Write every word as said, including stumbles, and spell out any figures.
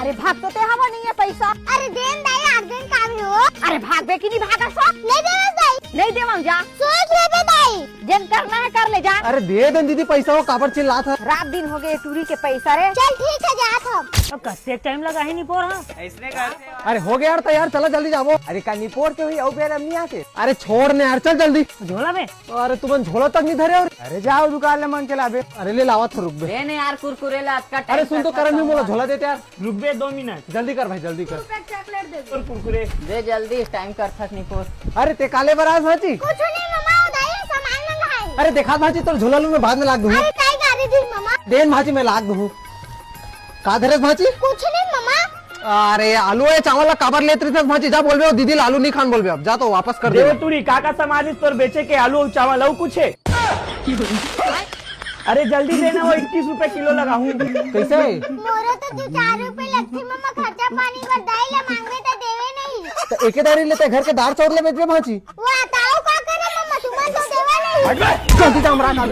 ए, भाग तो ते हवा नहीं है पैसा। अरे देन दाई, अर्जेंट काम है वो। अरे भागबे कि नहीं भागा सो? नहीं देवे दाई। नहीं देवम जा। सोच लेबे दाई। जेन करना है कर ले जा। अरे दे देन दीदी पैसा, वो काबर चिल्लात है? रात दिन हो गए टूरी के पैसा रे। चल ठीक है, जात हम। अब कस्से टाइम लगा है निपोर, हाँ? अरे हो गया यार तैयार, चला जल्दी जाबो। अरे का निपोर के हुई, अउ बेर हम नहीं आते। अरे छोड़ ने यार, चल जल्दी। झोला में। अरे तुमन झोला तक नहीं धरे और। अरे जाओ दुकान ले मांग के लाबे। अरे ले लावत हो, रुक बे। दे ने यार कुरकुरे ला, अतका अरे टाइम सुन तो कटना करम भी मोला चाहूंगा। झोला देते यार। रुक बे दो मिनट। जल्दी कर भाई, जल्दी कर। चॉकलेट दे दे। और कुरकुरे। दे जल्दी, टाइम कर थक निपोर। अरे ते काले बर आस भांची? कुछ नहीं मामा, उधारी सामान मंगाए। अरे देखा भांची, तोर झोला लू मैं बाद में लाग दूँ। अरे काई गारी दी मामा। देन भांची मैं लाग दूँ। का धरेस भांची? कुछ नहीं मामा। अरे आलू या चावल ला काबर लेत रहिथस भांची? जा बोलबे, वो दीदी ला आलू नहीं खान बोलबे, अब जा तो वापस कर दे। देवतुरी, काका समाजिस तोर बेचे के आलू अउ चावल अउ कुछ है? अरे जल्दी देना, वो इक्कीस रुपए किलो लगाहूँ। कैसे? मोरो तो दो चार रुपए लगथे मामा, खर्चा पानी बर दाई ला मांगबे त देवे नहीं। तो एके दारी लेते घर के दार चाउर ले बेचबे भांची। वो आता हो का करे मामा, तुमन तो देवे नहीं। जल्दी जा हमरा ना।